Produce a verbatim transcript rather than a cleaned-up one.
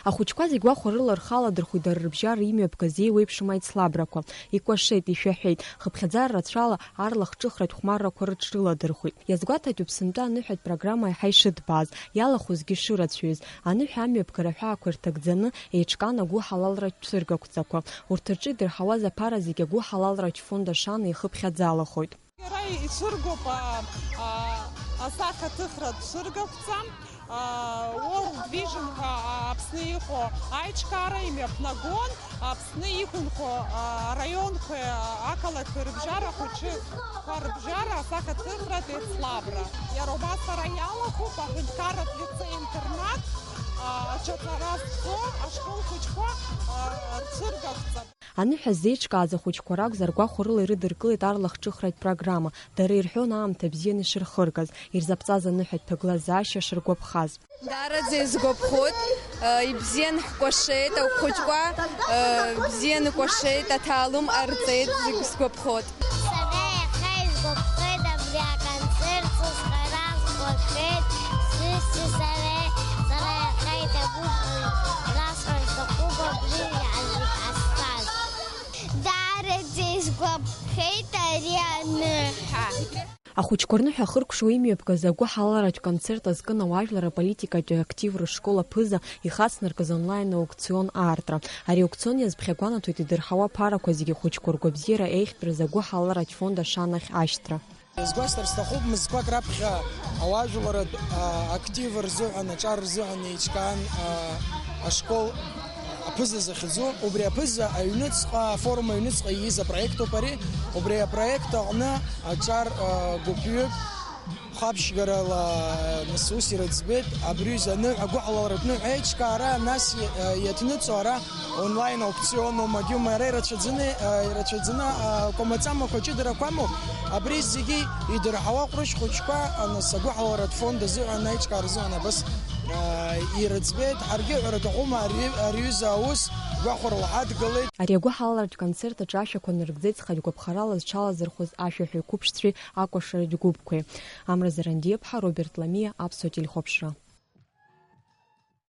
Ахәыҷқәа зегь гәахәарыла рхы аладырхәит дара рыбжьара имҩаԥгаз еиуеиԥшым аицлабрақәа. Икәашеит, ишәаҳәеит, хыԥхьаӡара рацәала арлахҿыхратә хәмаррақәа рыҽрыладырхәит. Иазгәаҭатәуп сынтәа аныҳәатә программа еиҳа ишыҭбааз, иалахәызгьы шырацәаҩыз. Аныҳәа амҩаԥгара аҳәаақәа ирҭагӡаны еиҿкаан агәыҳалалратә цәыргақәҵақәа. Урҭ рҿы идырҳауаз аԥара зегьы агәыҳалалратә фонд Ашана ихыԥхьаӡалахоит. Иара ицәыргоуп, а, а, асахьаҭыхратә цәыргақәҵа, а, World Vision ҳәа, а, Аԥсны иҟоу аиҿкаара имҩаԥнагон, Аԥсны иқәынхо, а, араионқәеи, а, ақалақьқәеи рыбжьара, ахәыҷқәа рыбжьара асахьаҭыхратә еицлабра. Иара убас ара иалахәуп аҳәынҭқарратә лицеи-интернат, а, аҿаҵара зцо ашкол хәыҷқәа, а, рцәыргақәҵа. Аныҳәа ззеиҿкааз ахәыҷқәа ракәзар, гәахәарыла ирыдыркылеит арлахҿыхратә программа. Дара ирҳәон аамҭа бзианы ишырхыргаз, ирзаԥҵаз аныҳәатә ҭагылазаашьа шыргәаԥхаз. Даараӡа исгәаԥхоит, ибзиан ҳкәашеит ахәыҷқәа, ибзиан икәашеит, аҭаалым ҟарҵеит, зегь сгәаԥхоит. Сара иахьа исгәаԥхеит абри аконцерт сызхара сгәаԥхеит, сҩызцәеи сареи, сара иахьа иҭабуп, уи расҳәар сҭахуп абри иаазгаз. Даараӡа исгәаԥхеит ари аныҳәа. Ахәыҷқәа рныҳәа ахыркәшо имҩаԥгаз агәыҳалалратә концерт азкын ауаажәлар аполитикатәи актив рышкол аԥыза ихацнаркыз онлайн аукцион аартра. Ари аукцион иазԥхьагәанаҭоит идырҳауа аԥарақәа зегьы ахәыҷқәа ргәабзиара еиӷьтәраз агәыҳалалратә фонд Ашанахь ашьҭра. Иазгәасҭар сҭахуп, мызқәак раԥхьа ауаажәларатә, а, актив рзыҳәан, аҿар рзыҳәан еиҿкаан, а, ашкол аԥыза захьӡу. Убри аԥыза аҩныҵҟа, афорум аҩныҵҟа ииз апроект ауп ари. Убри апроект аҟны аҿар, а, гәыԥҩык хәаԥшьгарала, нас, ус ирыӡбеит, абри ҩыза аныҳәа, агәыҳалалратә ныҳәа еиҿкаара, нас, иа-, иаҭныҵуа ара онлайн аукцион, омагьы, ара ирацәаӡаны, а, ирацәаӡаны, а, кәамаҵамақәа ҷыдарақәа амоуп. Абри зегьы идырҳауа ҟәрышь хәыҷқәа, а, нас, агәыҳалалратә фонд азыҳәан, аиҿкаара азыҳәан абас, а, ирыӡбеит. Ҳаргьы, ҳәара аҭахума, ари, ари ҩыза аус гәахәарыла ҳадгылеит. Ари агәыҳалалратә концерт аҿы ашәақәа ныргӡеит зхатә гәаԥхарала зҽалазырхәыз ашәаҳәаҩ қәыԥшцәеи акәашаратә гәыԥқәеи. Амра Зарандиаԥҳа, Роберт Ламиа, Аԥсуа телехәаԥшра.